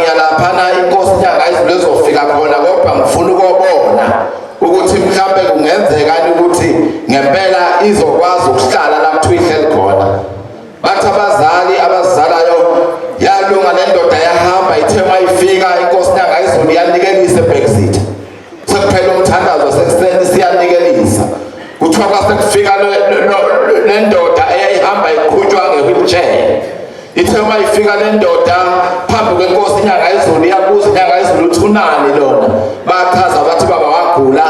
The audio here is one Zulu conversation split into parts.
Ngiyalaphana inkosi inyanga izulu ezofika khona, kodwa ngifuna ukobona ukuthi mhlambe kungenzekani ukuthi ngempela izokwazi ukuhlala la kuthiwa ihleli khona. Bathi abazali abazalayo, yalunga le ndoda, yahamba. Ithe mayifika inkosi inyanga izulu yanikelisa eBhekisitha, sekuphela umthandazo sekuseni, siyanikelisa. Kuthiwa kwase kufika le ndoda eyayihamba iqhutshwa nge-wheelchair. Ithe uma ifika le ndoda phambi kwenkosi inyanga izulu, iyabuza inyanga izulu uthi unani lona. Bachaza bathi baba wagula,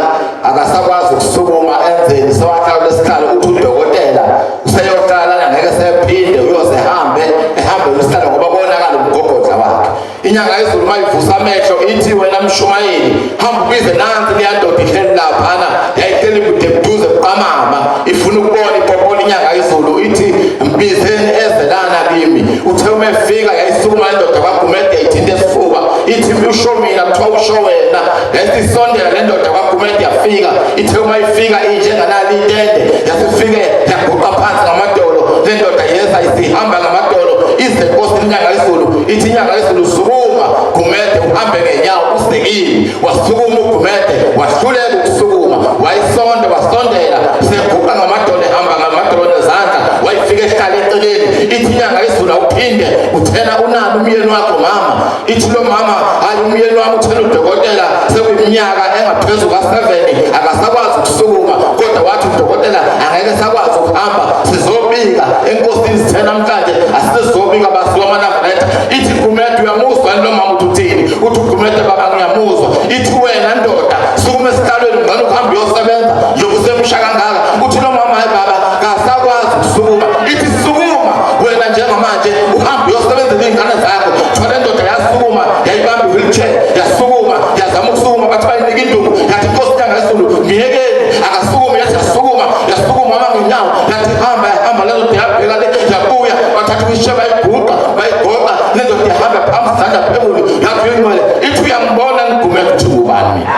akasakwazi ukusukuma enzeni, sewahlala lesihlalo, uthi udokotela useyohlala, ngeke sephinde, uyoze hambe ehambe lesihlalo ngoba konakala umgogodla wakhe. Inyanga yezulu mayivusa amehlo ithi, wena mshumayeli, hamba ubize nansi leya ndoda ihleli laphana. Yayihleli kude buduze buqamama, ifuna ukubona ipopola inyanga yezulu. Ithi, mbizeni ezelana kimi. Uthe uma efika, yayisukuma indoda kwaGumede, ithinta esifuba, ithi, usho mina? Kuthiwa usho wena. Yayisisondela le ndoda kwaGumede, yafika. Ithe uma ifika injenganali itende, yasifike yaguqa phansi ngamadolo. Le ndoda yeza isihamba ngamadolo ize nkosi inyanga yezulu. Ithi inyanga yezulu, sukuma Gumede, uhambe ngenyawo uze kimi. Wasukuma uGumede, wahluleka ukusukuma. Wayisonda, wasondela, seguqa ngamadolo, ehamba ngamadolo nezandla, wayifika ehlala eceleni. Ithi inyanga yezulu, awuphinde uthena unani umyeni wakho mama? Ithi lo mama, hayi, umyeni wami uthena udokotela sekuyiminyaka engaphezu ka-7 akasakwazi ukusukuma, kodwa wathi udokotela angeke sakwazi ukuhamba, sizobika enkosini. Sithe namhlanje asizobika, basiwa amanavaretha. Ithi, Gumede, uyamuzwa lo mama uthi uthini? Uthi uGumede, baba, ngiyamuzwa. Ithi, wena ndoda, sukuma esihlalweni, ngcono ukuhamba uyosebenza njengoba usemusha kangaka. Uthi lo mama, hayi baba, kasakwazi ukusukuma. Ithi, sukuma wena njengamanje, uhambe uyosebenzela iy'ngane zakho. Kuthiwa le ndoda yasukuma, yayibamba i-wheelchair, yasukuma, yazama ukusukuma. Bathi bayinika induku, yathi inkosi inyanga yezulu, myekeni, akasukume. Yathi yasukuma, yasukuma wama ngenyawo, yathi hamba, yahamba le ndoda, yabheka le, yabuya. Bathatha i-wheelchair, bayiguqa, bayigoqa le ndoda, yahamba phambi, izandla phezulu, yathi uyingcwele. Ithi, uyambona Gumede ukuthi ngubani mina?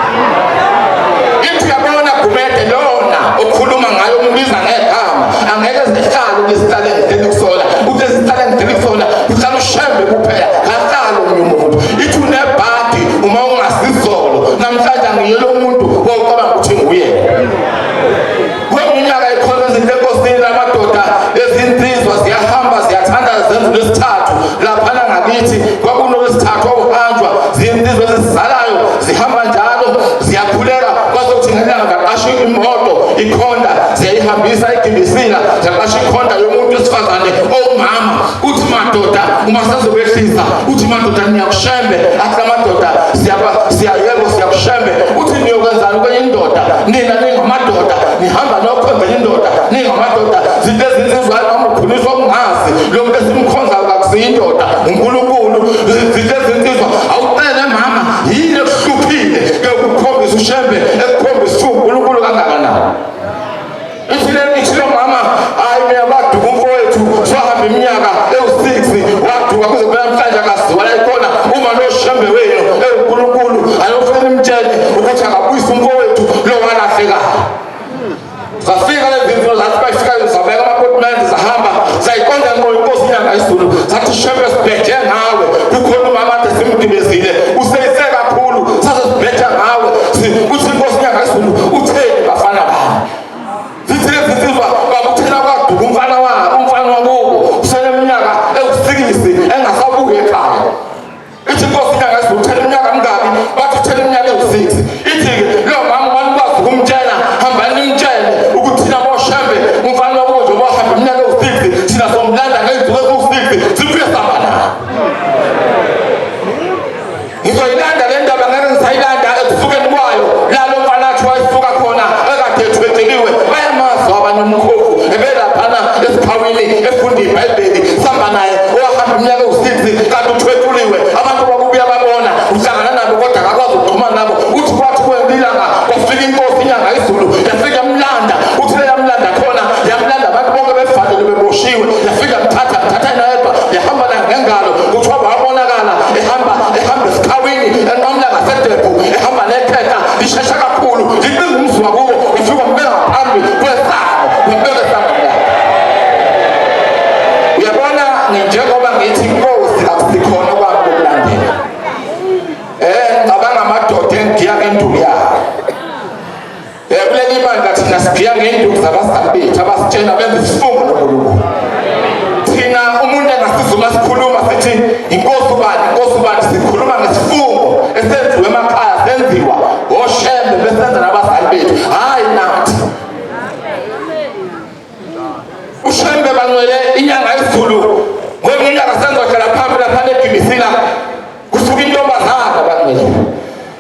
Ithi, uyabona Gumede, lona okhuluma ngayo, umbiza ngegama, angeke zihlale kulesihlalo engihleli kusona. Uthi esihlalo engihleli kusona kuhlala uShembe kuphela, kahlala omunye umuntu. Ithi, unebhadi uma ungasizolo namhlanje, angiyelo umuntu wawucabanga ukuthi nguye. Kweminyaka ikhona izinto enkosini, lamadoda, ezinsizwa ziyahamba, ziyathandaza, zenza ulwesithathu. Laphana ngakithi kwakunolwesithathu wawuhanjwa zinsizwa ezizalayo, zihamba njalo, ziyakhuleka. Kwasokuthi ngenyanga ngaqasha imoto ikhonda, ziyayihambisa igimbisila, ziyaqasha ikhonda yomuntu wesifazane owumama. Uthi, madoda, uma sezokwehlisa, uthi, madoda, niyakuShembe? Athi amadoda, siyayebo, siyakuShembe. Uthi, niyokwenzani kwenye indoda nina ningamadoda, nihamba niyokhonza enye indoda ningamadoda? Zinto ezinsizwa, noma ukhuliswa ungazi lo muntu esimkhonzayo kakusiyo indoda, uNkulunkulu. Zinto ezinsizwa, awucele mama, yini ekuhluphile ke ukukhombisa uShembe, ekukhombisa uNkulunkulu kangakanani? Ithi le, ithi lo mama, hayi mina baduka umfowethu, sohamba iminyaka ewu-6, waduka kuze kube namhlanje, akaziwa la ikhona. Uma lo Shembe wenu ewuNkulunkulu, ayofuna nimtshele ukuthi akabuyise umfowethu lo walahlekayo. Zafika lezi zinto, zathi bayifika, zabeka ama-appointment, zahamba, zayiqonda ngqo inkosi. emakhaya zenziwa oshembe besenza nabazali bethu, hhayi nathi. Ushembe bangcwele inyanga yesiZulu ngoba unyaka senzohlala phambi lapha negimisila kusuka intombazana bangcwele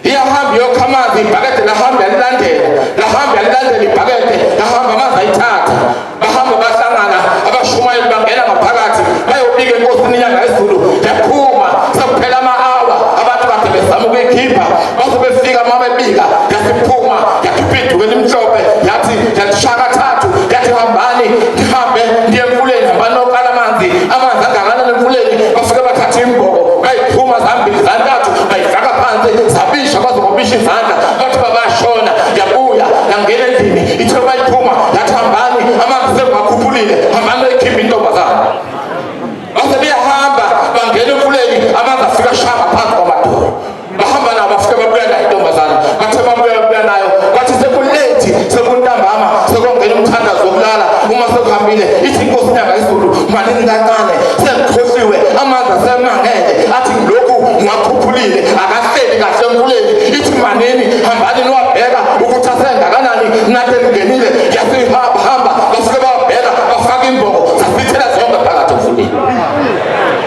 iyahamba iyokha amanzi ibhakede lahamba yalilandela lahamba yalilandela ibhakede lahamba amanzi ayithatha bahamba bahlangana abashumayeli bangena ngaphakathi bayobika enkosini inyanga yezulu yaphuma sekuphela ama-awa abantu kade bezama ukuyikhipha base befika uma bebika yasiphuma yakhipha iduku elimhlophe yathi yalishaya kathathu yathi hambani nihambe niye emfuleni hambani nokala amanzi amanzi angakanani emfuleni bafike bathatha imboko bayiphuma zambili zantathu bayifaka phansi zabisha kwaze kwabisha izandla bathi babashona yabuya yangena endlini ithe bayiphuma yathi hambani amanzi sengibakhuphulile hambani noyikhipha intombazane base beyahamba bangena emfuleni amanzi afika ashaya ngaphansi kwamadolo bahamba nabo bafike babuya nayo intombazane bathe babuya babuya nayo kwathi sekulethi sekuntambama sekongena umthandazo wokulala uma sekuhambile ithi inkosi inyanga izulu manini kancane sengikhohliwe amanzi asemangele athi lokhu ngiwakhuphulile akahleli kahle emfuleni ithi manini hambani niwabheka ukuthi asengakanani nathi ningenile yasihamba hamba bafike bawabheka bafaka imboko sasithela zonke phakathi emfuleni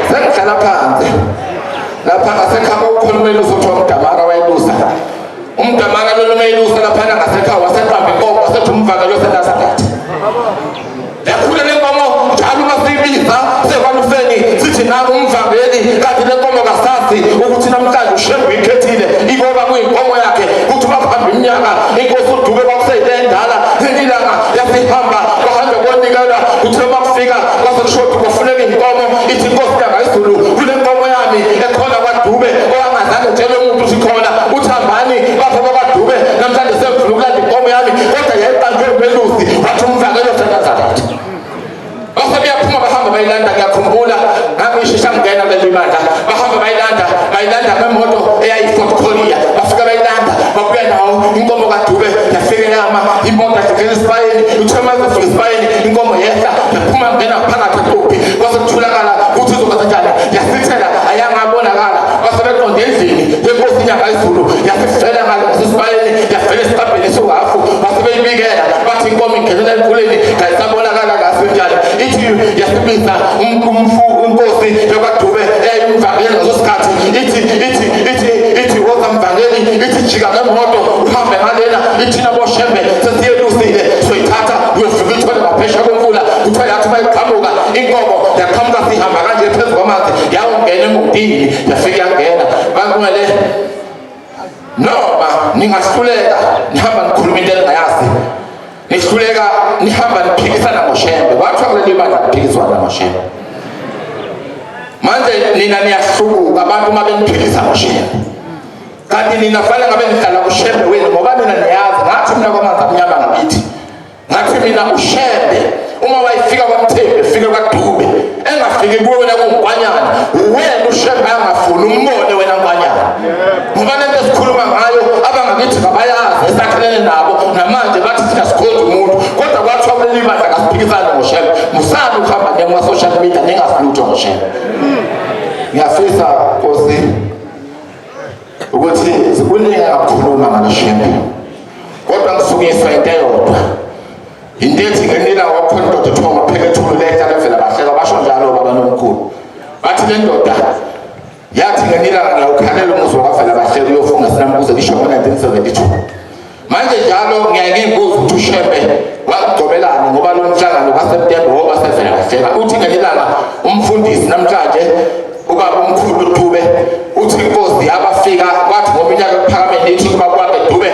sengihlala phansi lapha ngasekhaya kwakukhona umelusi othiwa umdamara wayelusa umdamara lona umelusa laphana ngasekhaya waseqamba inkomo wasethi umvakelo wasenazaretha yakhula le nkomo njalo uma siyibiza sekwaluseni sithi nangu umvangeli kanti le nkomo kasazi ukuthi namhlanje ushembe uyikhethile ikoba kuyinkomo yakhe kuthi bakuhamba iminyaka inkosi udube kwakuseyinto endala ilanga yasihamba kwahanjwa konikelwa kuthiwa uma kufika kwase kushoda kwafuneka inkomo ithi inkosi yanga izulu kule nkomo yami ekhona kwadube owangazange tshele umuntu ukuthi khona uthi hambani bapho bakwadube namhlanje sengifuna ukulanda inkomo yami kodwa yayiqanjwe umelusi wathi umvakelo senazaretha base beyaphuma bahamba bayilanda ngiyakhumbula ngangishesha ngingena kuleli bandla bahamba bayilanda bayilanda ngemoto eyayi-Ford Courier bafika bayilanda babuya nawo inkomo kadube yafike yama imoto yafika esibayeni uthe uma izofika esibayeni inkomo yehla yaphuma ngena phakathi etopi kwase kutholakala ukuthi izokwenza njani yasithela ayangabonakala base beqonde endlini yenkosi inyanga izulu yasifela ngale ngasesibayeni yafela esicabheni esiwuhafu base beyibikela bathi inkomo ingenela emfuleni kayisabonakala kahle njani ithi yasibiza umfu inkosi yakwadube eyayimvangeli ngaso sikhathi ithi ithi ithi ithi woza mvangeli ithi jika ngemoto uhambe ngalena ithina boshembe sesiyelusile soyithatha uyofika ithole ngaphesheya komfula kuthiwa yathi uma iqhamuka inkomo yaqhamuka sihamba kanje phezu kwamanzi yawungena emotini yafika yangena banqwele noma ningahluleka nihamba nikhuluma into eningayazi nihluleka nihamba niphikisana ngoshembe kwathiwa kuleli bandla kuphikiswana ngoshembe manje nina niyahlubuka abantu uma beniphikisa ngoshembe kanti nina fanele ngabe nihlala kushembe wenu ngoba nina niyazi ngathi mina kwamanzi amnyama ngakithi ngathi mina ushembe uma wayefika kwamthembu efike kwadube engafiki kuwe wena kungikwanyana uwena ushembe angafuni umbone wena nkwanyana ngoba lento esikhuluma ngayo abangakithi kabayazi esakhelene nabo namanje bathi thina sikhonza umuntu kodwa kwathiwa kuleli bandla kasiphikisane ngoshembe musani ukuhamba niye kuma-social media ningasilutho ngoshembe ngiyafisa nkosi ukuthi kuningi engakukhuluma ngaloshembe kodwa ngisukiswa into eyodwa into ethi ngenila wakhona indoda ethiwa maphekethulu lehla levela bahleka basho njalo baba nomkhulu bathi le ndoda yathi ngenila ngiyawukhalela umuzi wakavela bahleka uyofunga sinambuze ngisho ngo-1972 manje njalo ngiyaye ngiyibuza ukuthi ushembe wagcobelani ngoba lo mhlangano kaseptemba woba sevela kahleka uthi ngelilanga umfundisi namhlanje ubaba omkhulu dube uthi inkosi abafika kwathi ngominyaka ekuphakameni ithi kuba kwakhe dube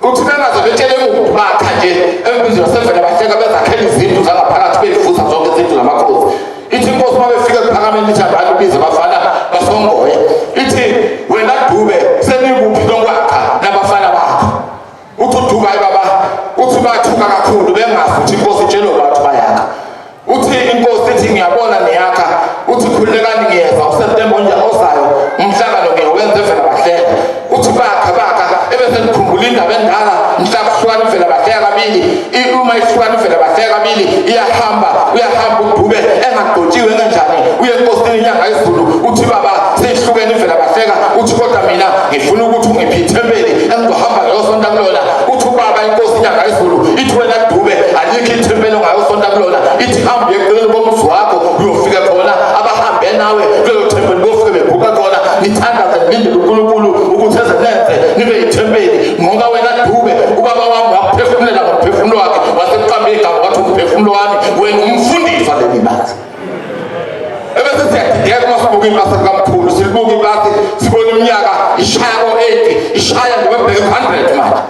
uthi bengaze betshele muntu bakha nje embizo yasevela bahleka bezakhela izindlu zangaphakathi beyivusa zonke izindlu zamakhosi ithi inkosi uma befika ekuphakameni ithi abantu bize abafana basongoye ithi wena dube senikuphi lokwakha nabafana bakho uthi uduka hayi baba uthi bathuka kakhulu bengazi ukuthi inkosi itshele bathi bayakha uthi inkosi ithi ngiyabona niyakha uthi khululekani ngiyeza useptemba onje ozayo umhlangano ngiyowenza evela bahleka uthi bakha bakha ebese nikhumbula indaba endala mhla kuhlukana ivela bahleka kabili uma ihlukana ivela bahleka kabili iyahamba uyahamba udube engagcotshiwe kanjani uye enkosini inyanga yezulu uthi baba seyihlukene ivela bahleka uthi kodwa Sebeshaya nje, bebheke 100 manje.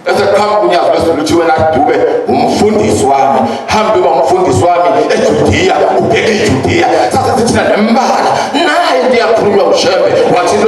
Eseqhamuka uNyazi lwesiZulu, uthi, "Wena Dube, umfundisi wami, hambe uba umfundisi wami eJudiya, ubheke iJudiya." Sase sithina nembala naye into iyakhulunywa uShembe, wathi lo